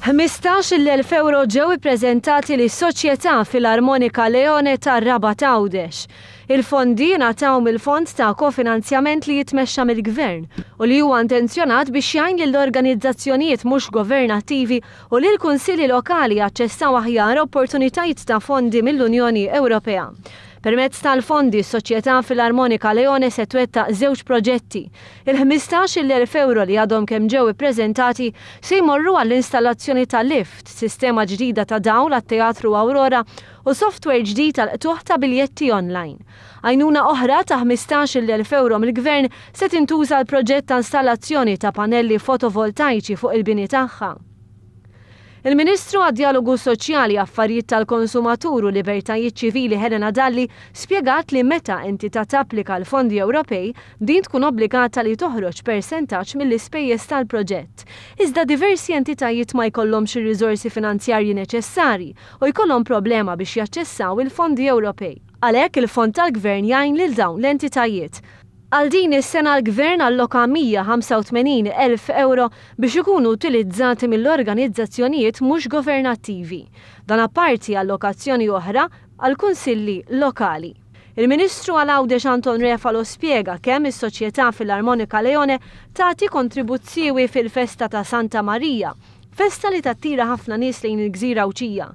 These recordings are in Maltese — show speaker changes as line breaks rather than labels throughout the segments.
15,000 ewro ġew ippreżentati lis-Soċjetà Filarmonika Leone tar-Rabat Għawdex. Il-fondi ngħataw mill-fond ta' kofinanzjament li jitmexxa mill-Gvern u li huwa intenzjonat biex jgħin lill-organizzazzjonijiet mhux governattivi u lill-kunsilli lokali jaċċessaw aħjar opportunitajiet ta' fondi mill-Unjoni Ewropea. Permezz tal-fondi, s-Soċjetà Filarmonika Leone se twettaq żewġ proġetti. Il-15,000 ewro li għadhom kemm ġew ippreżentati se jmorru għall-installazzjoni ta' lift, sistema ġdida ta' dawl għat-Teatru Aurora u software ġdid għall-qtugħ ta' biljetti online. Għajnuna oħra ta' 15,000 ewro mill-Gvern se tintuża għall-proġett ta' installazzjoni ta' panelli fotovoltajċi fuq il-bini tagħha. Il-Ministru għad-Djalogu Soċjali, Affarijiet tal-Konsumatur u Libertajiet Ċivili Helena Dalli spjegat li meta entità tapplika għall-fondi Ewropej, din tkun obbligata li toħroġ persentaġġ mill-ispejjeż tal-proġett. Iżda diversi entitajiet ma jkollhomx ir-riżorsi finanzjarji neċessarji u jkollhom problema biex jaċċessaw il-fondi Ewropej. Għalhekk il-fond tal-Gvern jgħin lil dawn l-entitajiet. Għal din is-sena l-Gvern alloka 185 elf ewro biex ikunu utilizzati mill-organizzazzjonijiet mhux governattivi. Dan apparti allokazzjoni oħra għall-kunsilli lokali. Il-Ministru għal Għawdex Anton Refalo spjega kemm is-Soċjetà Filarmonika Leone tagħti kontribut siewi fil-festa ta' Santa Marija, festa li tattira ħafna nies lejn il-gżira Għawdxija.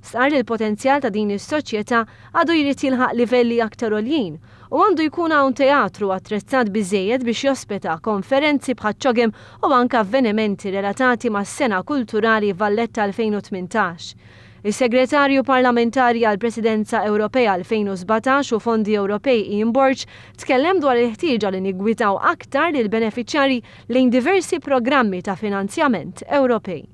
Stqarr li l-potenzjal ta' din is-soċjetà għadu jrid jilħaq livelli aktar għoljin U għandu jkun hawn teatru attrezzat biżżejjed biex jospita konferenzi bħaċ-CHOGM u anke avvenimenti relatati mas-Sena Kulturali Valletta 2018. Is-Segretarju Parlamentari għall-Presidenza Ewropea 2017 u Fondi Ewropej Ian Borg tkellem dwar il-ħtieġa li niggwidaw aktar lill-benefiċjarji lejn diversi programmi ta' finanzjament Ewropej.